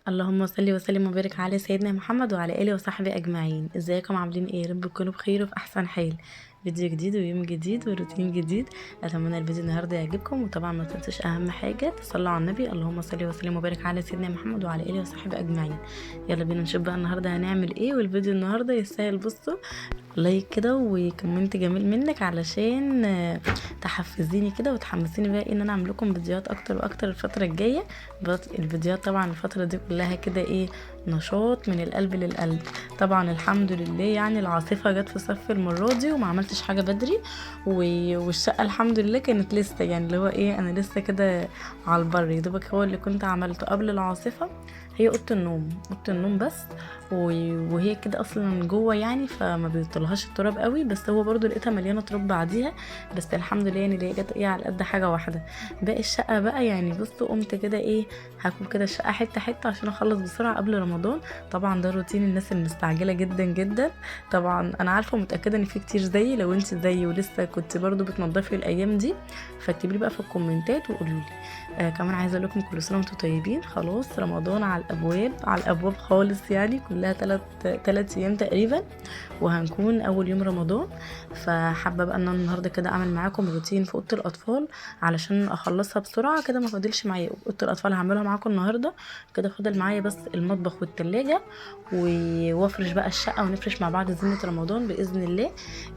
اللهم صل وسلم وبارك على سيدنا محمد وعلى اله وصحبه اجمعين. ازيكم عاملين ايه؟ يا رب تكونوا بخير وفي احسن حال. فيديو جديد ويوم جديد وروتين جديد. اتمنى الفيديو النهارده يعجبكم، وطبعا ما تنسوش اهم حاجة تصلوا على النبي. اللهم صل وسلم وبارك على سيدنا محمد وعلى اله وصحبه اجمعين. يلا بينا نشوف بقى النهارده هنعمل ايه، والفيديو النهارده يستاهل. بصوا like كده و comment جميل منك علشان تحفزيني كده وتحمسيني بقى ان انا اعمل لكم فيديوهات اكتر واكتر الفترة الجاية. الفيديوهات طبعا الفترة دي كلها كده ايه، نشاط من القلب للقلب. طبعا الحمد لله يعني العاصفة جت في صف المرة دي وما عملتش حاجة بدري، والشقه الحمد لله كانت لسه يعني اللي هو ايه، انا لسه كده على البر يا دوبك. هو اللي كنت عملته قبل العاصفة هي اوضة النوم، اوضة النوم بس، وهي كده اصلا جوه يعني، فما بيطلهاش التراب قوي، بس هو برضو لقيتها مليانة تراب بعديها، بس الحمد لله يعني اللي جت ايه على قد حاجة واحدة. باقي الشقة بقى يعني بصوا قمت كده ايه، هاكل كده الشقة حتة حتة عشان اخلص بسرعة قبل رمضان. طبعا ده روتين الناس المستعجله جدا جدا. طبعا انا عارفه ومتاكده ان في كتير زيي، لو انت زيي ولسه كنت برضو بتنضفي الايام دي فاكتبي لي بقى في الكومنتات وقولوا لي. كمان عايزه اقول لكم كل سنة وانتم طيبين. خلاص رمضان على الابواب، على الابواب خالص يعني، كلها 3 ايام تقريبا وهنكون اول يوم رمضان. فحابه بقى ان انا النهارده كده اعمل معاكم روتين في اوضة الاطفال علشان اخلصها بسرعة كده، ما فاضلش معايا اوضة الاطفال هعملها معاكم النهارده كده. فاضل معايا بس المطبخ والتلاجة وافرش بقى الشقة ونفرش مع بعض زينة رمضان باذن الله.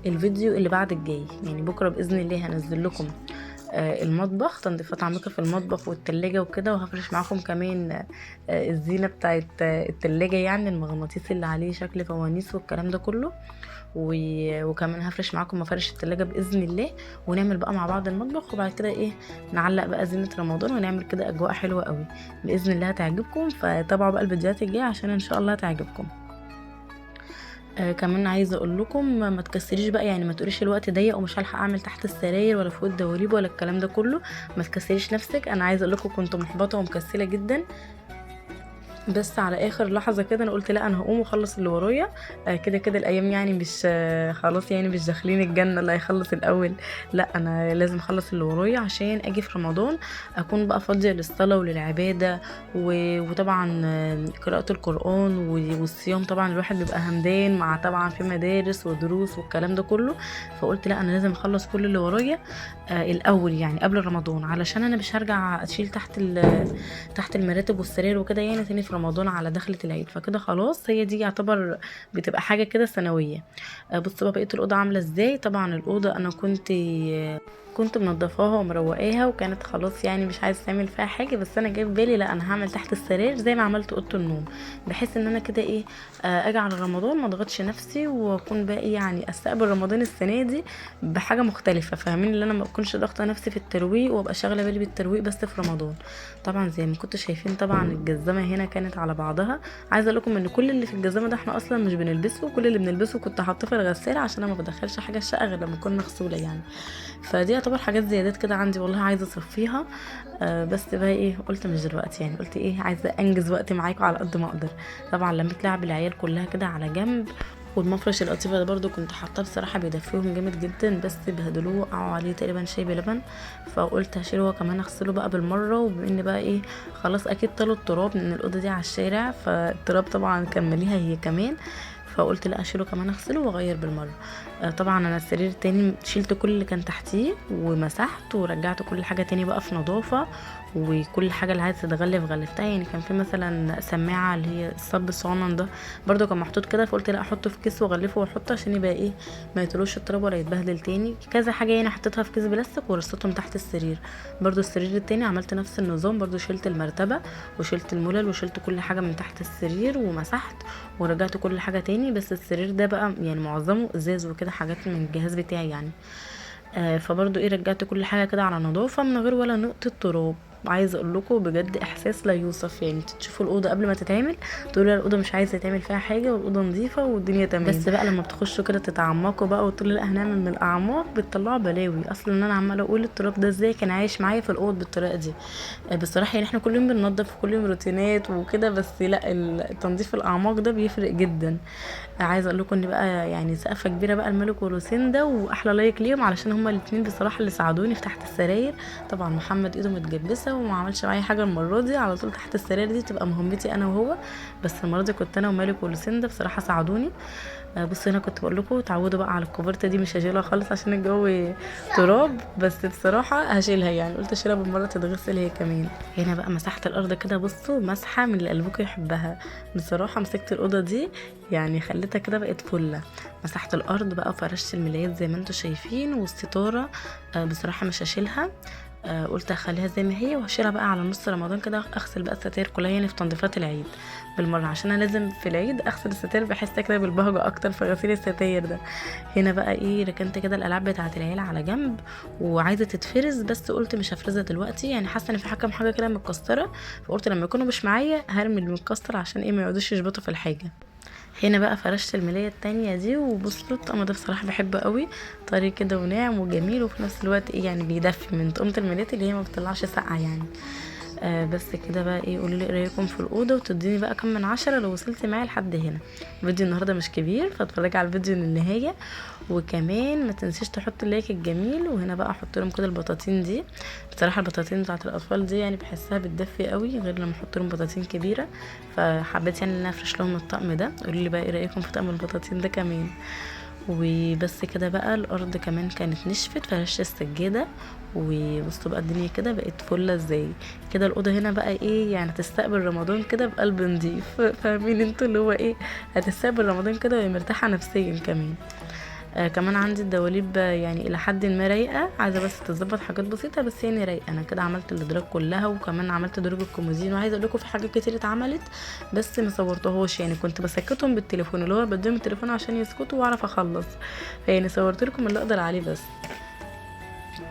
الفيديو اللي بعد الجاي يعني بكره باذن الله هنزل لكم المطبخ، تنظيفات عميقة في المطبخ والتلاجة وكده، وهفرش معاكم كمان الزينة بتاعت التلاجة يعني المغناطيس اللي عليه شكل فوانيس والكلام ده كله، وكمان هفرش معاكم مفارش التلاجة بإذن الله، ونعمل بقى مع بعض المطبخ، وبعد كده ايه نعلق بقى زينة رمضان ونعمل كده أجواء حلوة قوي بإذن الله هتعجبكم. فتابعوا بقى الفيديوهات الجاية عشان إن شاء الله هتعجبكم. كمان عايزه اقول لكم ما تكسريش بقى، يعني ما تقوليش الوقت ضيق ومش هلحق اعمل تحت السراير ولا فوق الدواليب ولا الكلام ده كله، ما تكسريش نفسك. انا عايزه اقول لكم كنت محبطة ومكسله جدا، بس على اخر لحظة كده انا قلت لا انا هقوم واخلص اللي ورايا. كده كده الايام يعني مش خلاص يعني مش داخلين الجنة اللي هيخلص الاول، لا انا لازم اخلص اللي ورايا عشان اجي في رمضان اكون بقى فاضية للصلاة وللعباده وطبعا قراءة القران والصيام. طبعا الواحد بيبقى همدان مع طبعا في مدارس ودروس والكلام ده كله، فقلت لا انا لازم اخلص كل اللي ورايا الاول يعني قبل رمضان، علشان انا مش هرجع اشيل تحت المراتب والسرير وكده يعني تاني في رمضان على دخلة العيد. فكده خلاص هي دي يعتبر بتبقى حاجة كده سنوية. بصوا بقى بقية الأوضة عاملة ازاي. طبعا الأوضة أنا كنت منضفاها ومروقاها وكانت خلاص يعني مش عايزة تعمل فيها حاجة، بس أنا جاي في بالي لا أنا هعمل تحت السرير زي ما عملت أوضة النوم، بحيث إن أنا كده إيه، أجي على رمضان ما اضغطش نفسي وأكون بقى إيه يعني أستقبل رمضان السنة دي بحاجة مختلفة، فاهمين؟ اللي أنا ما أكونش ضاغطة نفسي في الترويق وأبقى شاغلة بالي بالترويق بس في رمضان. طبعا زي ما كنتوا شايفين طبعا الجزمة هنا كانت على بعضها. عايزة أقول لكم إن كل اللي في الجزمة ده إحنا أصلا مش بنلبسه، كل اللي بنلبسه كنت حاطاه في الغسالة عشان أنا ما بدخلش حاجة الشقة غير لما أكون مغسولة يعني. فدي يعتبر حاجات زيادات كده عندي والله عايزة أصفيها، بس بقى إيه قلت مش دلوقتي يعني، قلت إيه عايزة أنجز وقت معاكم على قد ما أقدر. طبعا لميت لعب العيال كلها كده على جنب، والمفرش القطيفة ده برضو كنت حاطاه بصراحة بيدفيهم جامد جدا، بس بهدلوه وقعوا عليه تقريبا شاي بلبن، فقلت هشيله هو كمان اغسله بقى بالمرة. وبما ان بقى ايه خلاص اكيد طلعوا التراب لان الأوضة دي على الشارع، فالتراب طبعا كان مليها هي كمان، فقلت لا اشيله كمان اغسله واغير بالمرة. طبعا انا السرير التاني شلت كل اللي كان تحتيه ومسحت ورجعت كل حاجة تاني بقى في نظافة، وكل حاجة اللي عايزه تتغلف غلفتها. يعني كان في مثلا سماعه اللي هي الصب الصغنن ده برضو كان محطوط كده، فقلت لا احطه في كيس واغلفه واحطه عشان يبقى ايه ما يطلوش التراب ولا يتبهدل تاني. كذا حاجة يعني حطيتها في كيس بلاستيك ورصيتهم تحت السرير. برضو السرير التاني عملت نفس النظام، برضو شلت المرتبة وشلت الملل وشلت كل حاجة من تحت السرير ومسحت ورجعت كل حاجة تاني. بس السرير ده بقى يعني معظمه ازاز وكده حاجات من الجهاز بتاعي يعني، فبرضو ايه رجعت كل حاجة كده على نظافة من غير ولا نقطة تراب. عايزه اقول لكم بجد احساس لا يوصف، يعني تشوفوا الاوضة قبل ما تتعمل تقولوا لا الاوضة مش عايزه يتعمل فيها حاجة والاوضه نظيفة والدنيا تمام، بس بقى لما بتخشوا كده تتعمقوا بقى وتقولوا لا هنعمل من الاعماق بتطلعوا بلاوي. اصلا انا عماله اقول التراب ده ازاي كان عايش معايا في الاوض بالطريقة دي. بصراحة يعني احنا كل يوم بننظف وكل يوم روتينات وكده، بس لا التنظيف الاعماق ده بيفرق جدا. عايزه اقول لكم ان بقى يعني سقفه كبيرة بقى الملك وروسيندا، واحلى like ليهم علشان هما الاثنين بصراحة اللي ساعدوني في تحت السراير. طبعا محمد ايده متجبسه بينسى وما عملش معايا حاجة المرة دي. على طول تحت السراير دي تبقى مهمتي انا وهو، بس المرة دي كنت انا ومالك ولوسيندا بصراحة ساعدوني. بصوا هنا كنت بقول لكم تعودوا بقى على الكوفرته دي، مش هشيلها خالص عشان الجو تراب، بس بصراحة هشيلها يعني، قلت اشيلها بالمرة تتغسل هي كمان. هنا بقى مسحت الارض كده، بصوا مسحه من اللي قلبكم يحبها بصراحة. مسكت الاوضة دي يعني خليتها كده بقت فله. مسحت الارض بقى وفرشت الملايات زي ما انتم شايفين، والستاره بصراحة مش هشيلها، قلت اخليها زي ما هي وهشيلها بقى على نص رمضان كده، اغسل بقى الستاير كلها يعني في تنظيفات العيد بالمرة، عشان انا لازم في العيد اغسل الستاير، بحس كده بالبهجه اكتر في غسيل الستاير ده. هنا بقى ايه ركنت كده الالعاب بتاعه العيلة على جنب وعايزه تتفرز، بس قلت مش هفرزها دلوقتي، يعني حاسه ان في حاجة حاجة كده متكسره، فقلت لما يكونوا مش معايا هرمي المتكسر عشان ايه ما يقعدوش يشبطوا في الحاجة. هنا بقى فرشت الملايه التانية دي، وبصوا الطقم ده بصراحة بحبه قوي، طري كده وناعم وجميل، وفي نفس الوقت ايه يعني بيدفي من طقمه الملايات اللي هي ما بتطلعش ساقعه يعني. بس كده بقى ايه، قولوا لي ايه رايكم في الاوضة، وتديني بقى كم من 10 لو وصلتي معايا لحد هنا. فيديو النهارده مش كبير، فاتفرجي على الفيديو للنهاية، وكمان ما تنسيش تحط ال like الجميل. وهنا بقى احط لهم كده البطاطين دي، بصراحة البطاطين بتاعه الاطفال دي يعني بحسها بتدفي قوي غير لما احط لهم بطاطين كبيرة، فحبيت يعني ان انا افرش لهم الطقم ده. قولوا لي بقى ايه رايكم في طقم البطاطين ده كمان. وبس كده بقى الارض كمان كانت نشفت، فرشت السجادة، وبصوا بقى الدنيا كده بقت فله ازاي كده. الاوضة هنا بقى ايه يعني تستقبل رمضان كده بقلب نضيف، فاهمين انتوا اللي هو ايه، هتستقبل رمضان كده وهي مرتاحة نفسيا كمان. كمان عندي الدواليب يعني الى حد ما رايقة، عايزه بس تظبط حاجات بسيطة بس يعني رايقة. انا كده عملت الادراج كلها، وكمان عملت درج الكومودين، وعايزه اقول لكم في حاجات كتير اتعملت بس ما صورتهاش، يعني كنت بسكتهم بالتليفون، اللي هو بديهم التليفون عشان يسكتوا واعرف اخلص، فيعني صورت لكم اللي اقدر عليه بس.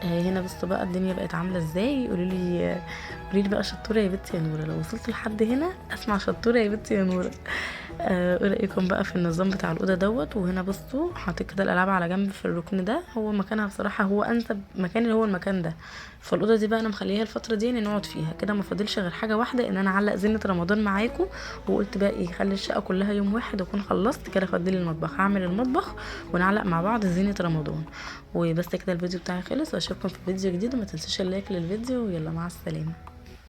هنا بصوا بقى الدنيا بقت عامله ازاي. قولوا لي بقى شطوره يا بنتي يا نوره، لو وصلت لحد هنا اسمع شطوره يا بنتي يا نوره. ايه رايكم بقى في النظام بتاع الاوضة دوت. وهنا بصوا حاطين كده الالعاب على جنب في الركن ده، هو مكانها بصراحة هو انسب مكان اللي هو المكان ده. فالاوضه دي بقى انا مخليها الفترة دي يعني نقعد فيها كده، ما فاضلش غير حاجة واحدة ان انا اعلق زينة رمضان معاكم. وقلت بقى ايه، خلي الشقة كلها يوم واحد واكون خلصت كده، فاضل المطبخ، هعمل المطبخ ونعلق مع بعض زينة رمضان. وبس كده الفيديو بتاعي خلص، واشوفكم في فيديو جديد، وما تنسوش ال like للفيديو، ويلا مع السلامة.